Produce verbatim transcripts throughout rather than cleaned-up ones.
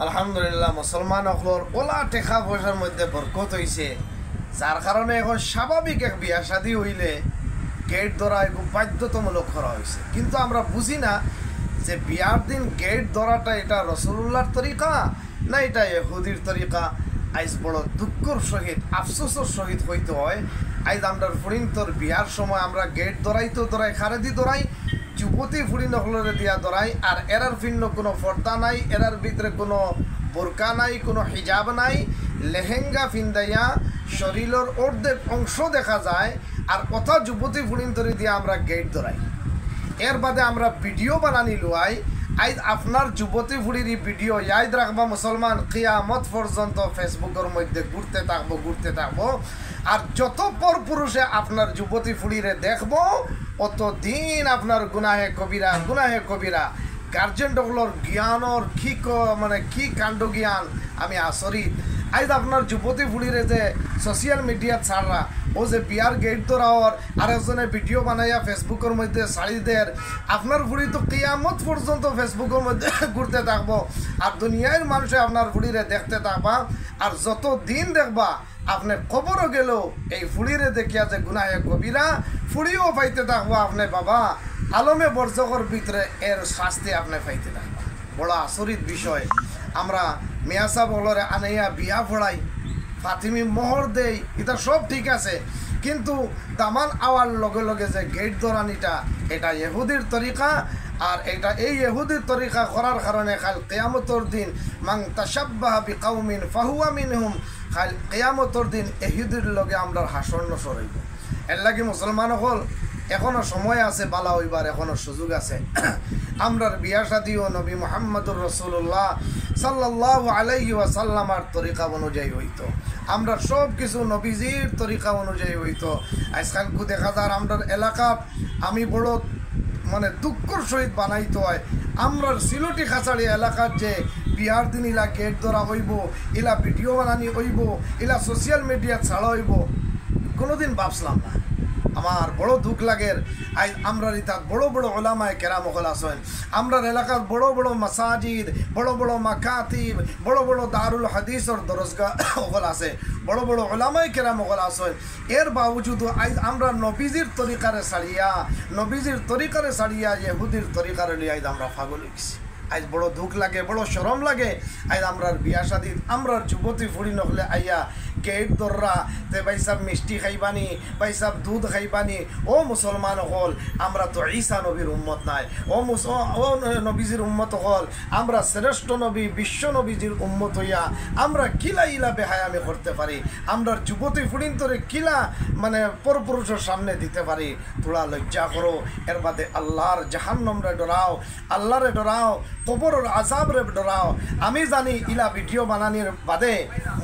আলহামদুলিল্লাহ, মুসলমান অকলর ওলা টেকা পয়সার মধ্যে বরকত অইছে, যার কারণে এখন স্বাভাবিক এক বিয়া শাদী অইলে গেট ধরা এগু বাধ্যতামূলক করা অইছে। কিন্তু আমরা বুঝি না যে বিয়ার দিন গেট ধরাটা এটা রসুলুল্লাহর তরিকা না এটা ইহুদির তরিকা। আইজ বড় দুঃখর সহিত, আফসোসর সহিত কইতে হয়, আইজ আমরার ফুড়িন্তর বিয়ার সময় আমরা গেট ধরাই তো ধরাই, কারেদি ধরাই, যুবতী ফুড়িন অকলরে দিয়া ধরাই, আর এরার পিন্নো কুনু পর্দা নাই, এরার ভিতরে কুনু বোরকা নাই, কুনু হিজাব নাই, লেহেঙ্গা ফিন্দাইয়া শরীলর অর্ধেক অংশ দেখা যায়, আর অতা যুবতী ফুড়িন্তরে দিয়া আমরা গেট ধরাই। এর বাদে আমরা ভিডিও বানানি লুয়াই। আইজ আপনার যুবতী ফুড়ির ই ভিডিও ইয়াদ রাখবা মুসলমান, কিয়ামত পর্যন্ত Facebookর মধ্যে ঘুরতে থাকবো, ঘুরতে থাকবো। আর যত পর পুরুষে আপনার যুবতী ফুড়িরে দেখবো, অত দিন আপনার গুনাহে কবিরা, গুনাহে কবিরা। গার্জেন অকলর জ্ঞানর কি ক-, মানে কি কাণ্ড জ্ঞান, আমি আচরিত। আইজ আপনার যুবতী ফুড়িরে যে সোশ্যাল মিডিয়াত ছাড়রা, ও যে বিয়ার গেট ধরাওর, আর একজনে ভিডিও বানাইয়া Facebookর মধ্যে ছাড়ি দের, আপনার ফুড়ি তো কিয়ামত পর্যন্ত Facebookর মধ্যে ঘুরতে থাকবো। আর দুনিয়ার মানুষে আপনার ফুড়িরে দেখতে থাকবা। আর যত দিন দেখবা, আপনে কবরও গেলেও এই ফুড়িরে দেখিয়া যে গুনাহে কবিরা, ফুড়িও পাইতে থাকবো আপনে বাবা, আলমে বরজখর ভিতরে এর শাস্তি আপনে পাইতে থাকবা। বড় আচরিত বিষয়। আমরা মিয়া সাব অকলরে আনাইয়া বিয়া পড়াই, ফাতিমি মোহর দেই, ইতা সব ঠিক আছে, কিন্তু দামান আওয়ার লগে লগে যে গেট ধরানিটা, এটা ইহুদির তরিকা। আর এটা, এই ইহুদির তরিকা করার কারণে কাল কিয়ামতর দিন, মান তাশাব্বাহা বিকাউমিন ফাহুয়া মিনহুম, কাল কিয়ামতর দিন ইহুদির লগে আমরার হাশর নশর অইবো। এর লাগি মুসলমান অকল, এখনো সময় আছে, বালা অইবার এখনো সুযোগ আছে। আমরার বিয়া শাদিও নবী মুহাম্মদুর রাসূলুল্লাহ সাল্লাল্লাহু আলাইহি ওয়াসাল্লামর তরিকা অনুযায়ী অইতো, আমরার সব কিছু নবীজির তরিকা অনুযায়ী অইতো। আজকালকু দেখা যার আমরার এলাকাত আমি বড় মানে দুঃখর সহিত বানাইতে হয়, আমরার সিলটি খাছাড়ি এলাকাত যে বিয়ার দিন ইলা গেট ধরা অইবো, ইলা ভিডিও বানানি অইবো, ইলা সোশ্যাল মিডিয়াত ছাড়া অইবো, কোনোদিন ভাবছিলাম না। আমার বড় দুঃখ লাগের। আইজ আমরার ইতাত বড় বড় ওলামায়ে কেরাম অকল আছইন, আমরার এলাকাত বড় বড় মাসাজিদ, বড় বড় মাকাতিব, বড় বড় দারুল হাদিসর দরসগা অকল আছে, বড় বড় ওলামায়ে কেরাম অকল আছইন। এর বাবজুদও আইজ আমরা নবীজির তরিকারে ছাড়িয়া, নবীজির তরিকারে ছাড়িয়া ইহুদির তরিকারে লইয়া আইজ আমরা পাগল অইগেছি। আইজ বড় দুঃখ লাগে, বড় শরম লাগে। আইজ আমরার বিয়া শাদিত আমরার যুবতী ফুড়িন অকলে আইয়া গেট ধররা, তে ভাইসাব মিষ্টি খাইবানি, ভাইসাব দুধ খাইবানি। ও মুসলমান অকল, আমরা তো ঈসা নবীর উম্মত নায়। ও মুস-, ও, ও নবীজির উম্মত অকল, আমরা শ্রেষ্ঠ নবী, বিশ্ব নবীজির উম্মত অইয়া আমরা কিলা ইলা বেহায়ামি করতে পারি? আমরার যুবতী ফুড়িন্তরে কিলা মানে পরপুরুষর সামনে দিতে পারি? থুড়া লজ্জা করো। এর বাদে আল্লাহর জাহান্নামরে ডরাও, আল্লাহরে ডরাও, কবরর আযাবরে ডরাও। আমি জানি ইলা ভিডিও বানানির বাদে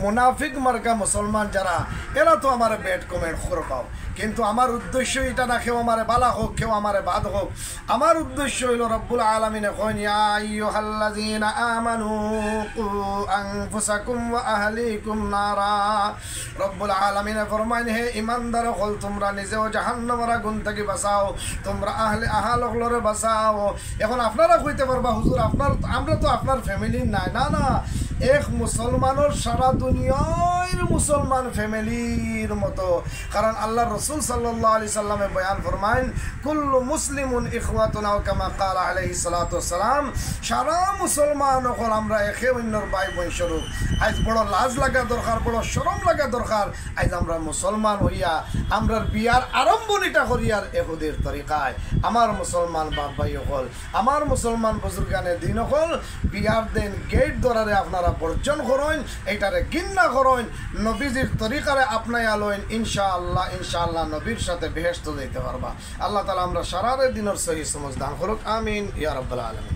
মুনাফিক মার্কা মুসলমান যারা, এরা তো আমারে ব্যাড কমেন্ট করবাও, কিন্তু আমার উদ্দেশ্য ইটা না কেউ আমারে বালা কউক, কেউ আমারে বাদ কউক। আমার উদ্দেশ্য অইলো রব্বুল আলামিনে কইন, "ইয়া আইয়ুহাল্লাযীনা আমানু কু আনফুসাকুম ওয়া আহলিকুম নারা।" রব্বুল আলামিনে ফরমাইন, "হে ইমানদার অকল, তুমরা নিজেও জাহান্নামর আগুন থাকি বাঁচাও, তুমরা আহলে আহাল অকলরে বাঁচাও।" এখন আপনারা কইতে পারবা, "হুজুর, আপনার, আমরা তো আপনার ফ্যামিলির নায়।" না, না, এক মুসলমানর সারা দুনিয়ার মুসলমান ফ্যামিলির মতো। কারণ আল্লাহর রাসূল সাল্লাল্লাহু আলাইহি সাল্লামে বয়ান ফরমাইন, "কুল্লু মুসলিমুন ইখওয়াতুন", আও কামা ক্বালা আলাইহিস সালাতু ওয়াস সালাম, সারা মুসলমান অকল আমরা একে অইন্যর ভাই বইন স্বরূপ। আইজ বড় লাজ লাগা দরকার, বড় শরম লাগা দরকার। আইজ আমরা মুসলমান অইয়া আমরার বিয়ার আরম্ভণিটা করিয়ার ইহুদির তরিকায়। আমার মুসলমান বাপ ভাই অকল, আমার মুসলমান বুজুর্গানে দিন অকল, বিয়ার দিন গেট ধরারে আপনারা বর্জন করইন, এইটারে ঘিন্না করইন, নবীজির তরিকারে আপনাইয়া লইন, ইনশাআল্লাহ, ইনশাআল্লাহ নবীর সাথে বেহেশত যাইতে পারবা। আল্লাহ তাআলা আমরা সারারে দিনর সহি সমঝ দান করুক, আমিন ইয়া রাব্বাল আলামিন।